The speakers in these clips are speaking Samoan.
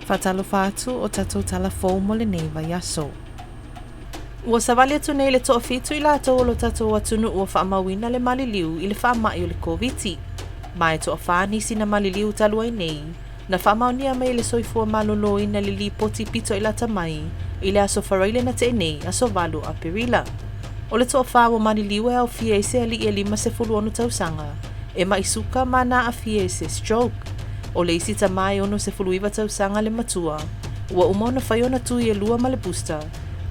Faatalofa atu o tatou tala fou mo lenei vaiaso. Ua savali atu nei le toafitu i latou o lo tatou atunuu ua faamauina le maliliu i le faamai o le Koviti. Ma e toafa nisi na maliliu talu ai nei, na faamaonia mai e le Soifua Maloloina le lipoti pito i lata mai i le aso Faraile na tea nei, aso 8 o Aperila. O le toafa ua maliliu e aofia i se alii e 56 tausaga, e mai suka ma na aafia i se stroke. O le isi tama e 69 tausaga le matua, ua uma ona fai ona tui e lua ma le booster,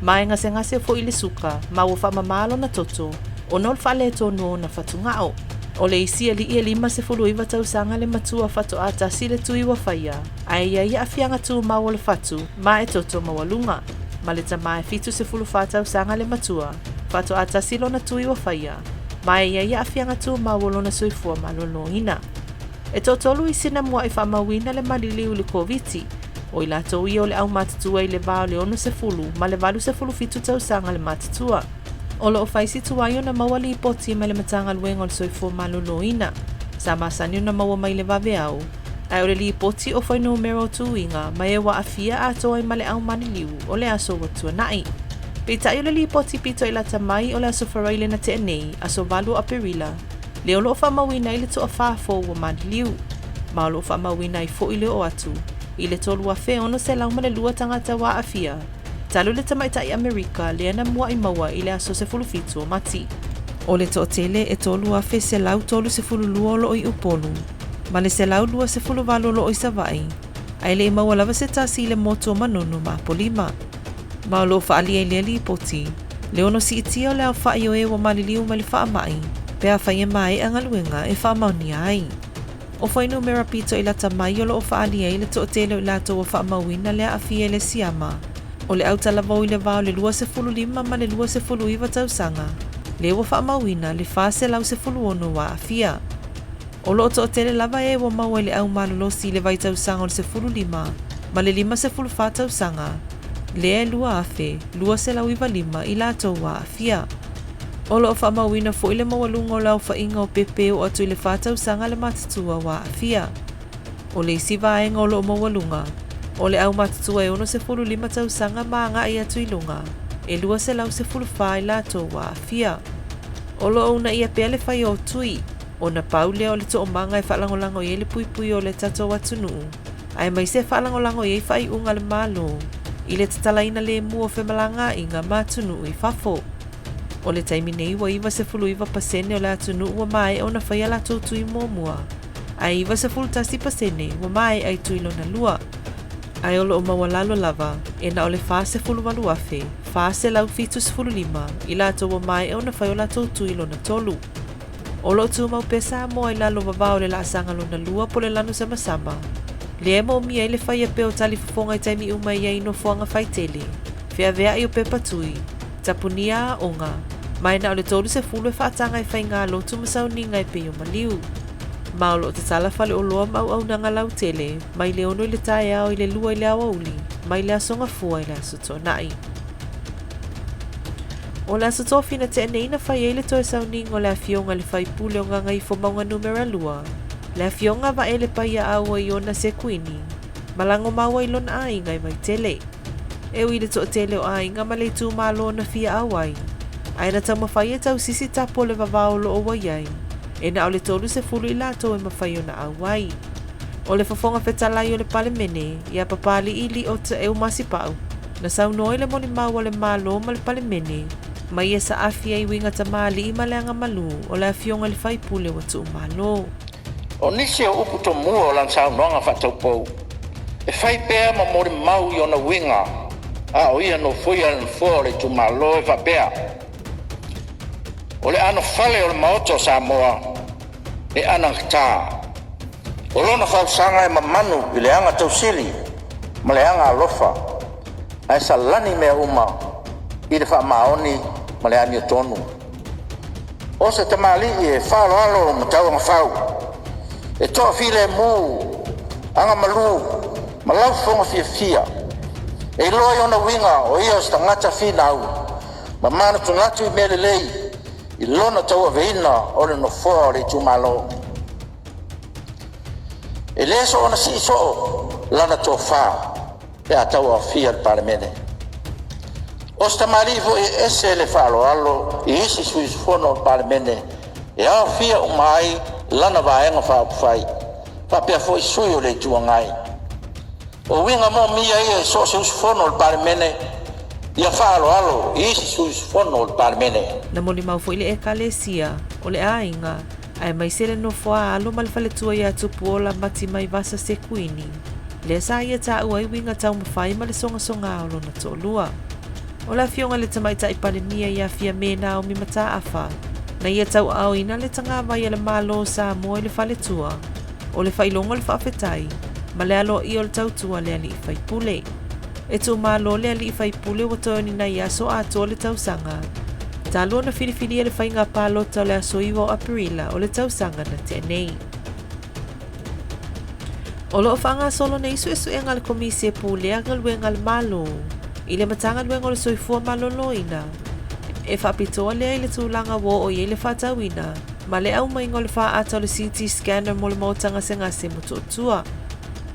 ma e gasegase foi i le suka ma ua faamamā lona toto ona o le faaletonu o ona fatugao. O le isi alii e 59 tausaga le matua faatoa tasi le tui ua faia, ae i ai aafiaga tumau o le fatu ma e toto maualuga. Ma le tama e 74 tausaga le matua, faatoa tasi lona tui ua faia, ma e i ai aafiaga tumau o lona soifua maloloina. E toatolu isi na mua'i faamauina le maliliu i le Koviti, o i latou ia o le aumatutua i le va o le 60 ma le 87 tausaga le matutua. O lo o fai si tuai ona maua lipoti mai le Matagaluega o le Soifua Maloloina. Sa masani ona maua mai i le vaveao, ae o le lipoti o fuainumera o tuiga ma e ua aafia atoa ai ma le au maliliu o le aso ua tuana'i. Peitai o le lipoti pito i lata mai o le aso Faraile na tea nei, aso 8 o Aperila, lea o lo o faamauina ai le toafa fou ua maliliu, ma o lo o faamauina ai foi le oo atu i le 3,602 tagata ua aafia, talu le tamaitai Amerika lea na mua'i maua i le aso 17 o Mati. O le toatele e 3,132 o lo o i Upolu, ma le 128 o lo o i Savaii, ae le i maua lava se tasi i le motu o Manono ma Apolima. Ma o lo o faaalia i lea lipoti, le ono siitia o le aofa'i o e ua maliliu mai le faama'i pe afai e maea galuega e faamaonia ai. O fuainumera pito i lata mai o lo o faaalia ai le toatele o i latou ua faamauina le aafia i le siama, o le autalavou i le va o le 25 ma le 29 tausaga, lea ua faamauina le 416 ua aafia. O lo o toatele lava e ua maua i le au malolosi i le vaitausaga o le 15 ma le 54 tausaga, lea e 2,295 i latou ua aafia. O lo o faamauina foi le maualuga o le aofaiga o pepe e oo atu i le fa tausaga le matutua ua aafia. O le isi vaega o lo o maualuga, o le au matutua e 65 tausaga ma agai atu i luga, e 214 i latou ua aafia. O lo o uunaia pea le fai o tui, ona pau lea o le toomaga e faalagolago i ai le puipui o le tatou atunuu, aemaise e faalagolago i ai faaiuga a le Malo i le tatalaina lemu o femalagaaiga ma atunuu i fafo. O le taimi nei ua 99% o le atunuu ua maea ona fai a latou tui muamua, ae 91% ua maea i tui lona lua. Ae o lo o maualalo lava e na o le 48,475 i latou ua maea ona fai o latou tui lona tolu. O lo o tumau pea Samoa i lalo vavao o le laasaga lona lua po o le lanu samasama, lea e moomia ai le faia pea o talifofoga i taimi uma e i ai i nofoaga faitele, feaveai o pepa tui, tapunia aoga, ma e na o le 30 e faataga e faiga lotu ma sauniga e pei o maliu. Ma o lo o tatala faleoloa ma auaunaga lautele mai le 6 i le taeao i le 2 i le aoauli, mai le Aso Gafua i le Aso Toonai. O le Aso Tofi na tea nei na fai ai le toe sauniga o le Afioga i le Faipule o Gagaifomauga Numera 2, le Afioga a Vaele Paiaaua Iona Sekuini, ma lagomaua i lona aiga i Vaitele. E ui i le toatele o aiga ma le itumalo na fia auai, ae na taumafai e tausisi tapu o le vavao o lo o ua i ai, e na o le 30 i latou e mafai ona auai. O le Fofoga Fetalai o le Palemene, ia Papali'i Lio Taeu Masipau, Na saunoa i le molimau a le Malo ma le Palemene, mai e saafi ai uiga tamalii ma le agamalu o le Afioga i le Faipule ua tuumalo. O nisi o upu tomua o lana saunoaga faataupou, e fai pea ma molimau i ona uiga, a o ia nofoia le nofoa o le itumalo e faapea, O le anofale o le Maota o Samoa e anagata. O lona fausaga e mamanu i le aga tausili ma le aga alofa, ae salani mea uma i le faamaoni ma le amiotonu. O se tamalii e faaaloalo ma tauagafau, e toafilemu, agamalu ma laufofoga fiafia, e iloa i ona uiga o ia o se tagata finau ma manatunatu i mea lelei i lona tauaveina o le nofoa o le itumalo. E le soona sii soo lana tofa. pe a tauaofia le Palemene. O se tamalii foi e ese le faaaloalo i isi sui usufono o le Palemene e aofia uma ai lana Vaega Faaupufai, faapea foi sui o le Itu Agai. O uiga moomia ia i so o se usufono o le Palemene ia faaaloalo i isi sui usufono o le Palemene. Na molimau foi le Ekalesia, o le aiga, aemaise le nofo a alo ma le faletua ia Tupuola Matimaivasa Sekuini, lea sa ia taua ai uiga taumafai ma le sogasoga o lona toalua. O le afioga i le Tamaitai Palemia ia Fiame Naomi Mataafa, na ia tauaaoina le tagavai a le Malo o Samoa i le faletua, o le faailoga o le faafetai ma le aloaia o le tautua a le alii faipule. E tuumalo le alii faipule ua toe o ni nai aso atoa le tausaga talu ona filifilia le faiga palota o le aso 9 o Aperila o le tausaga na tea nei. O lo o faagasolo nei suesuega a le Komisi e Pulea Galuega a le Malo i le Matagaluega o le Soifua Maloloina e faapitoa lea i le tulaga ua oo i ai le faatauina ma le aumaiga o le faata o le CT scanner mo le maota gasegase Motootua.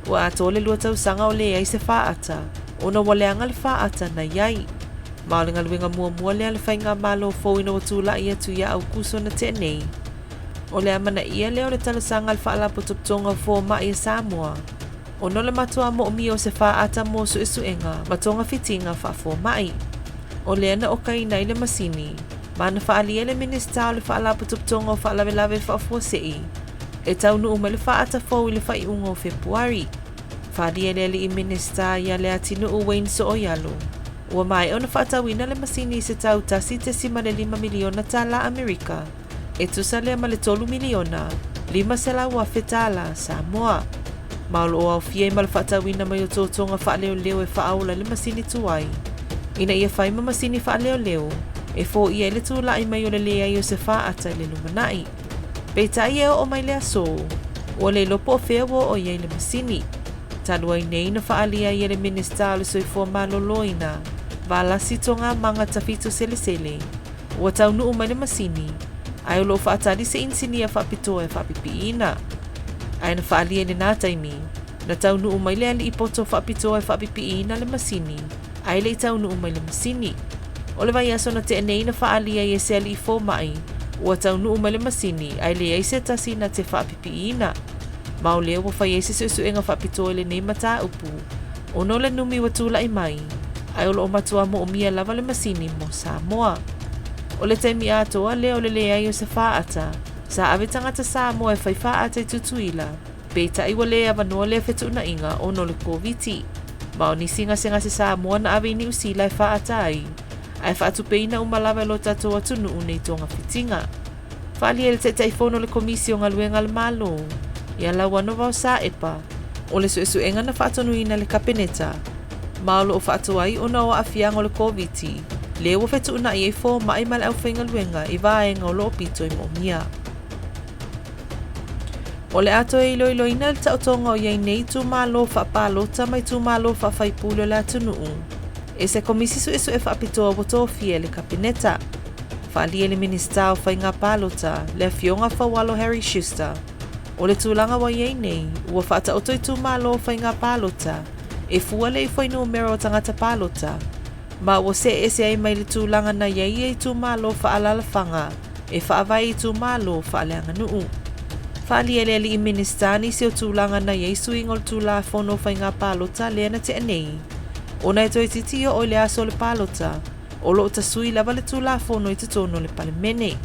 Ua atoa le 2 tausaga o leai se faata ona ua leaga le faata na i ai. Ma o le galuega muamua lea a le faigamalo fou ina ua tulai atu ia Aukuso na tea nei. O le amanaia lea o le talosaga a le Faalapotopotoga o Fomai a Samoa ona o le matua moomia o se faata mo suesuega ma togafitiga faafomai. O lea na okaina ai le masini ma na faaalia e le Minisita o le Faalapotopotoga o Faalavelave Faafuasei e taunuu mai le faata fou i le faaiuga o Fepuari. Faaalia e le alii Minisita ia Leatinuu Wayne Sooialo, ua maea ona faatauina le masini i se tau $1.5 miliona tālā Amerika, e tusa lea ma le $3,500,000 tālā Samoa. Ma o lo o aofia ai ma le faatauina mai o totoga faaleoleo e faaola ai le masini tuai, ina ia fai ma masini faaleoleo e foia ai le tulai mai o le leai o se faata i le lumanai. Peitai e oo mai le aso, ua le iloa po o fea ua oo i ai le masini. Talu ai nei na faaalia ai e le Minisita o le Soifua Maloloina, Valasi Togamanga Tafito Selesele, ua taunuu mai le masini, ae o lo o faatali se inisinia faapitoa e faapipiina. Ae na faaalia i lena taimi, na taunuu mai le alii poto faapitoa e faapipiina le masini, ae le i taunuu mai le masini. O le vaiaso na tea nei na faaalia ai e se alii fomai, ua taunuu mai le masini ae leai se tasi na te faapipiina. Ma o lea ua fai ai se suesuega faapitoa i lenei mataupu, ona o le numi ua tulai mai, ae o lo o matua moomia lava le masini mo Samoa. O le taimi atoa lea o le leai o se faata, sa ave tagata Samoa e fai faata i Tutuila, peitai ua le avanoa lea fetuunaiga ona o le Koviti. Ma o nisi gasegase Samoa na ave i Niu Sila e faata ai, ae faatupeina uma lava e lo tatou atunuu nei togafitiga. Faaalia e le Taitaifono o le Komisi o Galuega a le Malo, ia Lauano Vaosaepa, o le suesuega na faatonuina e le Kapeneta, ma o lo o faatoa ai ona o aafiaga o le Koviti, lea ua fetuunai ai fomai ma le aufaigaluega i vaega o lo o pito i moomia. O le a toe iloiloina le taotoga o i ai nei itumalo faapalota ma itumalo faafaipule o le atunuu e se Komisi Suesue Faapitoa ua tofia e le Kapeneta. Faaalia e le Minisita o Faiga Palota, le Afioga Faualo Harry Schuster, o le tulaga ua i ai nei, ua faataoto itumalo o faiga palota e fua lea i fuainumera o tagata palota, ma ua see ese ai mai le tulaga na i ai ia itumalo faaalaalafaga e faavae i itumalo faaleaganuu. Faaalia e le alii Minisita nisi o tulaga na i ai suiga o le Tulafono o Faiga Palota lea na tea nei, ona e toeitiiti oo i le aso o le palota, o lo o tasui lava le Tulafono i totonu o le Palemene.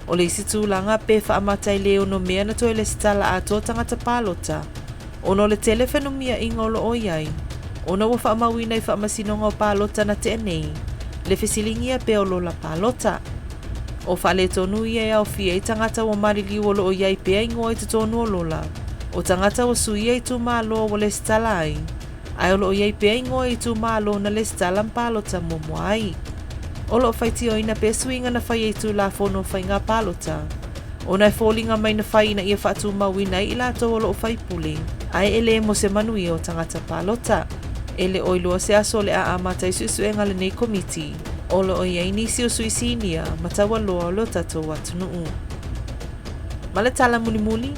O le isi tulaga pe faamata e le ono mea na toe lesitala atoa tagata palota, ona o le tele fenumiaiga o lo o i ai, ona ua faamauina i faamasinoga o palota na tea nei, le fesiligia pea o lola palota. O faaletonu ia e aofia ai tagata ua maliliu o lo o i ai pea igoa i totonu o lola, o tagata ua suia itumalo ua lesitala ai, ae o lo o i ai pea igoa i itumalo na lesitala ma palota muamua ai. O lo o faitioina pea suiga na faia i Tulafono o Faiga Palota, ona e foliga mai na fai ina ia faatumauina ai i latou o lo o faipule, ae e le mo se manuia o tagata palota. E le o iloa se aso o le a amata ai suesuega a lenei komiti, o lo o i ai nisi o sui sinia ma taualoa o lo tatou atunuu. Ma le tala mulimuli,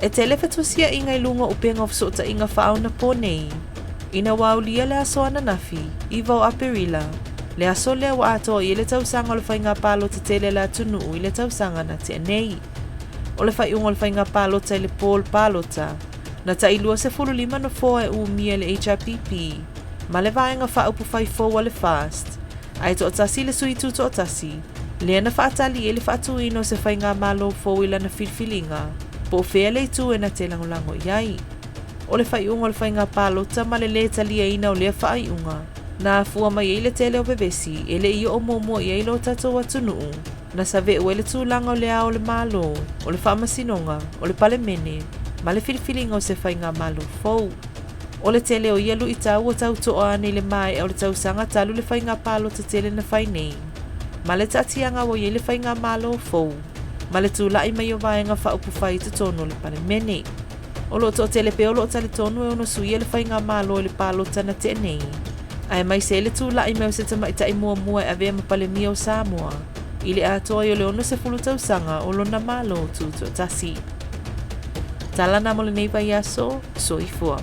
e tele fetusiaiga i luga o upega o fesootaiga faaonapo nei. Ina ua aulia le aso ananafi, 9 o Aperila, le aso lea ua atoa i ai le tausaga o le faiga palota tele a le atunuu i le tausaga na tea nei. O le faaiuga o le faiga palota i le po o le palota, na tai 25 nofoa e umia e le HRPP ma le Vaega Faaupufai fou a le FAST, ae toatasi le sui tutoatasi, lea na faatali i ai le faatuina o se faigamalo fou i lana filifiliga, po o fea le itu e na te lagolago i ai. O le faaiuga o le faiga palota ma le lē taliaina o lea faaiuga, na afua mai ai le tele o vevesi e le i oo muamua i ai lo tatou atunuu, na save'u ai le tulaga o le Ao o le Malo, o le Faamasinoga, o le Palemene, ma le filifiliga o se faigamalo fou. O le tele o ia luitau ua tau to'a ane i le maea o le tausaga talu le faiga palota tele na fai nei, ma le taatiaga ua i ai le faigamalo fou, ma le tula'i mai o Vaega Faaupufai i totonu o le Palemene. O lo o toatele pea o lo o talitonu e ono suia le faigamalo i le palota na tea nei, aemaise ai le tula'i mai o se tamaitai muamua e avea ma Palemia o Samoa i le atoa ai o le 60 tausaga o lona Malo Tutoatasi. Tala na mo lenei vaiaso, soifua.